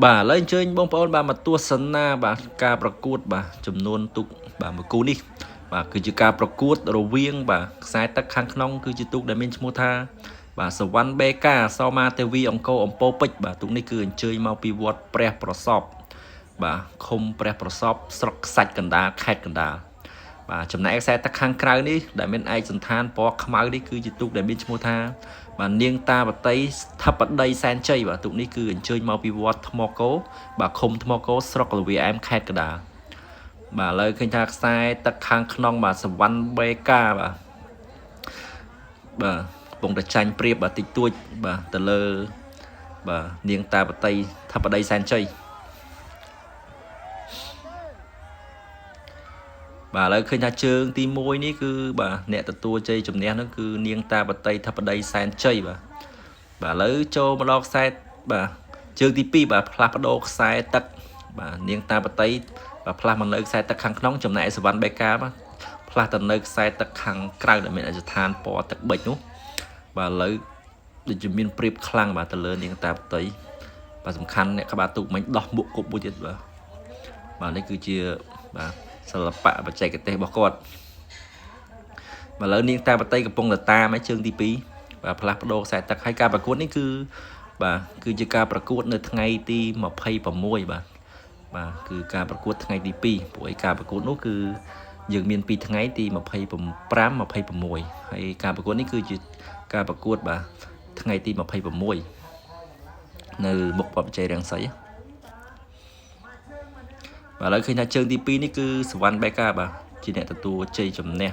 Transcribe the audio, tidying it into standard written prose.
បាទឥឡូវអញ្ជើញបងប្អូនបាទមកទស្សនាបាទការប្រកួតបាទចំនួនទូកបាទមួយគូនេះបាទគឺជាការប្រកួតរវាងបាទខ្សែទឹកខាងក្នុងគឺជាទូកដែលមានឈ្មោះថាបាទសវណ្ណបេកាសមាទេវីអង្គរអំពរពេជ្របាទទូកនេះគឺអញ្ជើញមកពីវត្តព្រះប្រសពបាទឃុំព្រះប្រសពស្រុកខ្សាច់កណ្ដាលខេត្តកណ្ដាលបាទចំណែកខ្សែទឹកខាងក្រៅនេះដែលមានឯកសណ្ឋានពណ៌ខ្មៅនេះគឺជាទូកដែលមានឈ្មោះថាបាទនាងតាវតីស្ថាបតីសែនជ័យបាទទូកនេះគឺអញ្ជើញមកពីវត្តថ្មកោបាទឃុំថ្មកោស្រុកលវាអែមខេត្តកណ្ដាលបាទឥឡូវឃើញថាខ្សែទឹកខាងក្នុងបាទសវណ្ណបេកាបាទបាទកំពុងតែចាញ់ព្រៀបបាទតិចតួចបាទទៅលើបាទនាងតាវតីស្ថាបតីសែនជ័យបាទឥឡូវឃើញថាជើងទី1នេះគឺបាទអ្នកទទួលជ័យជំនះនោះគឺនាងតាបតីធិបតីសែនជ័យបាទបាទឥឡូវចូលមកដល់ខ្សែបាទជើងទី2បាទផ្លាស់ប្ដូរខ្សែទឹកបាទនាងតាបតីបាទផ្លាស់មកនៅខ្សែទឹកខាងក្នុងចំណែកសវណ្ណបេកាបាទផ្លាស់ទៅនៅខ្សែទឹកខាងក្រៅដែលមានអធិដ្ឋានពណ៌ទឹកបិចនោះបាទឥឡូវដូចជាមានព្រៀបខ្លាំងបាទទៅលើនាងតាបតីបាទសំខាន់អ្នកក្បាលទូកមិញដោះមួកគប់មួយទៀតបាទបាទនេះគឺជាបាទសិល្បៈបច្ចេកទេសរបស់គាត់បាទឥឡូវនាងតាបតីកំពុងតែតាមឯជើងទី2បាទផ្លាស់ប្ដូរខ្សែទឹកហើយការប្រកួតនេះគឺបាទគឺជាការប្រកួតនៅថ្ងៃទី26បាទបាទគឺការប្រកួតថ្ងៃទី2ព្រោះឯការប្រកួតនោះគឺយើងមាន2ថ្ងៃទី25 26ហើយការប្រកួតនេះគឺជាការប្រកួតបាទថ្ងៃទី26នៅមុខវត្តវិជ័យរង្សីបាទឥឡូវឃើញថាជើងទី2នេះគឺសវណ្ណបេកាបាទជាអ្នកទទួលជ័យជំនះ